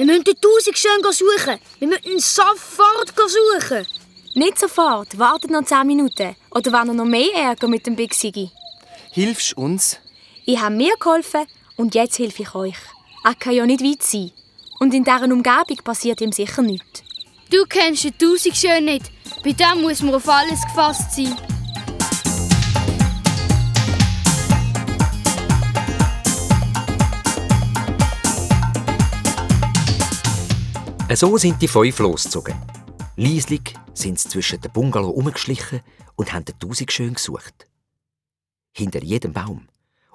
Wir müssen den 1000 schön suchen. Wir müssen sofort suchen. Nicht sofort, wartet noch 10 Minuten. Oder wollt ihr noch mehr Ärger mit dem Big Sigi? Hilfst du uns? Ich habe mir geholfen und jetzt helfe ich euch. Er kann ja nicht weit sein. Und in dieser Umgebung passiert ihm sicher nichts. Du kennst den 1000 schön nicht. Bei dem muss man auf alles gefasst sein. So sind die 5 losgezogen. Leislich sind sie zwischen den Bungalow herumgeschlichen und haben den 1000 schön gesucht. Hinter jedem Baum,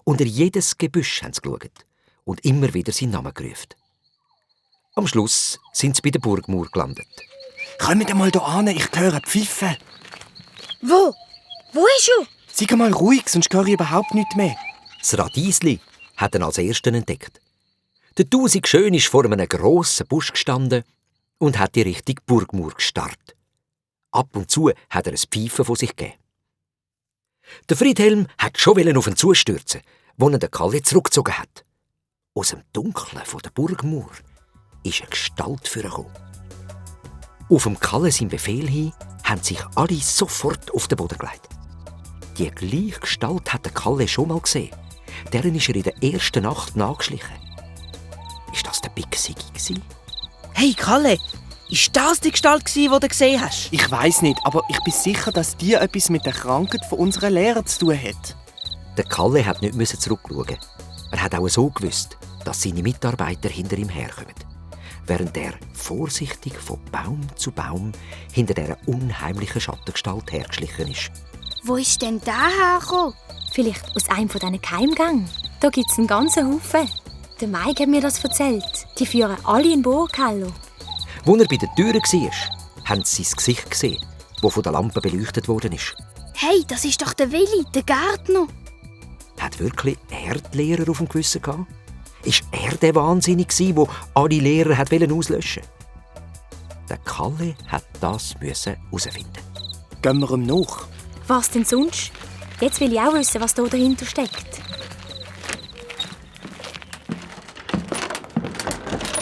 unter jedes Gebüsch haben sie geschaut und immer wieder seinen Namen gerufen. Am Schluss sind sie bei der Burgmauer gelandet. Kommt mal hier an, ich höre Pfeifen. Wo? Wo ist er? Sei mal ruhig, sonst höre ich überhaupt nichts mehr. Das Radiesli hat ihn als Ersten entdeckt. Der 1000 schön ist vor einem grossen Busch gestanden und hat die Richtung Burgmauer gestarrt. Ab und zu hat er ein Pfeifen von sich gegeben. Der Friedhelm hat schon auf ihn zustürzen, wo ihn der Kalle zurückgezogen hat. Aus dem Dunkeln von der Burgmauer ist eine Gestalt vorgekommen. Auf dem Kalle seinen Befehl hin haben sich alle sofort auf den Boden gelegt. Die gleiche Gestalt hat der Kalle schon mal gesehen. Deren ist er in der ersten Nacht nachgeschlichen. Ist das der Big Sigi? Hey Kalle, ist das die Gestalt, die du gesehen hast? Ich weiss nicht, aber ich bin sicher, dass die etwas mit der Krankheit von unserer Lehrer zu tun hat. Der Kalle hat nicht zurückschauen. Er hat auch so gewusst, dass seine Mitarbeiter hinter ihm herkommen, während er vorsichtig von Baum zu Baum hinter dieser unheimlichen Schattengestalt hergeschlichen ist. Wo ist denn der hergekommen? Vielleicht aus einem von diesen Geheimgängen. Da gibt es einen ganzen Haufen. Der Mike hat mir das erzählt. Die führen alle in den Burgkeller. Als er bei der Tür war, haben sie sein Gesicht gesehen, das von der Lampe beleuchtet worden ist. Hey, das ist doch der Willi, der Gärtner. Hat wirklich er die Lehrer auf dem Gewissen gehabt? Ist er der Wahnsinnige, der alle Lehrer auslöschen wollte? Der Kalle hat das herausfinden. Gehen wir ihm nach. Was denn sonst? Jetzt will ich auch wissen, was da dahinter steckt.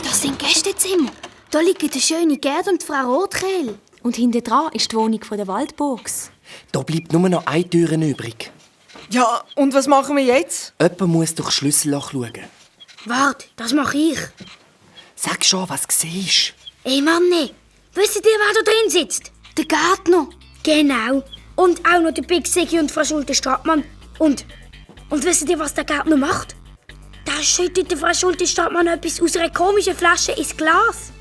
Das sind Gästezimmer. Da liegen der schöne Gerd und Frau Rotkehl. Und hinten dran ist die Wohnung der Waldburgs. Da bleibt nur noch eine Tür übrig. Ja, und was machen wir jetzt? Jemand muss durch das Schlüsselloch schauen. Warte, das mache ich. Sag schon, was du siehst. Ey Mann, wisst ihr, wer da drin sitzt? Der Gärtner. Genau. Und auch noch der Big Sigi und Frau Schulte-Stadtmann. Und wisst ihr, was der Gärtner macht? Da schüttet der Frau Schulte-Stadtmann etwas aus einer komischen Flasche ins Glas.